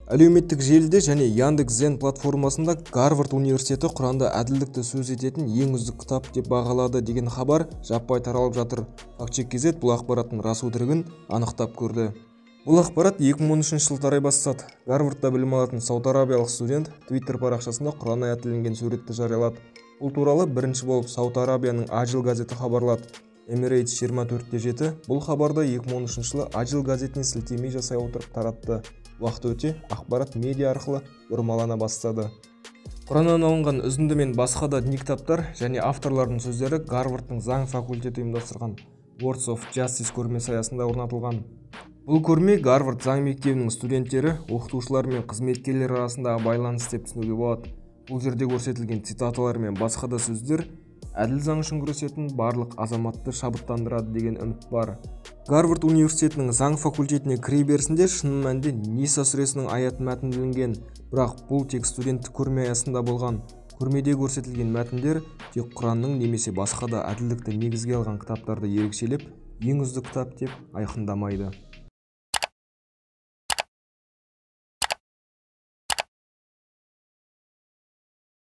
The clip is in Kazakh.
Әлеуметтік желіде және Яндекс.Дзен платформасында Гарвард университеті Құранды әділдікті сөз ететін ең үздік кітап деп бағалады деген хабар жаппай таралып жатыр. Фактчек KZ бұл ақпараттың рас өтірігін анықтап көрді. Бұл ақпарат 2013 жылы тарай бастады. Гарвардта білім алатын Сауд Арабиялық студент Twitter парақшасында Құран аяты ілінген суретті жариялады. Бұл туралы бірінші болып Сауд Арабияның Аджил газеті хабарлады. Emirates 24/7 бұл хабарды 2013 жылы Аджил газетіне сілтеме жасай отырып таратты. Уақыт өте ақпарат медиа арқылы бұрмалана бастады. Құраннан алынған үзінді мен басқа да діни кітаптар және авторлардың сөздері Гарвардтың заң факультеті ұйымдастырған Words of Justice көрмесі аясында орнатылған. Бұл көрме Гарвард заң мектебінің студенттері, оқытушылар мен қызметкерлер арасындағы байланыс деп түсінуге болады. Бұл жерде көрсетілген цитаталар мен басқа да сөздер әділ заң үшін күресетін барлық азаматты шабыттандырады деген үміт бар. Гарвард университетінің заң факультетіне кіре берісінде шын мәнінде Ниса сүресінің аят мәтіні ілінген, бірақ бұл тек студенттік көрме аясында болған. Көрмеде көрсетілген мәтіндер тек Құранның немесе басқа да әділдікті негізге алған кітаптарды ерекшелеп, ең үздік кітап деп айқындамайды.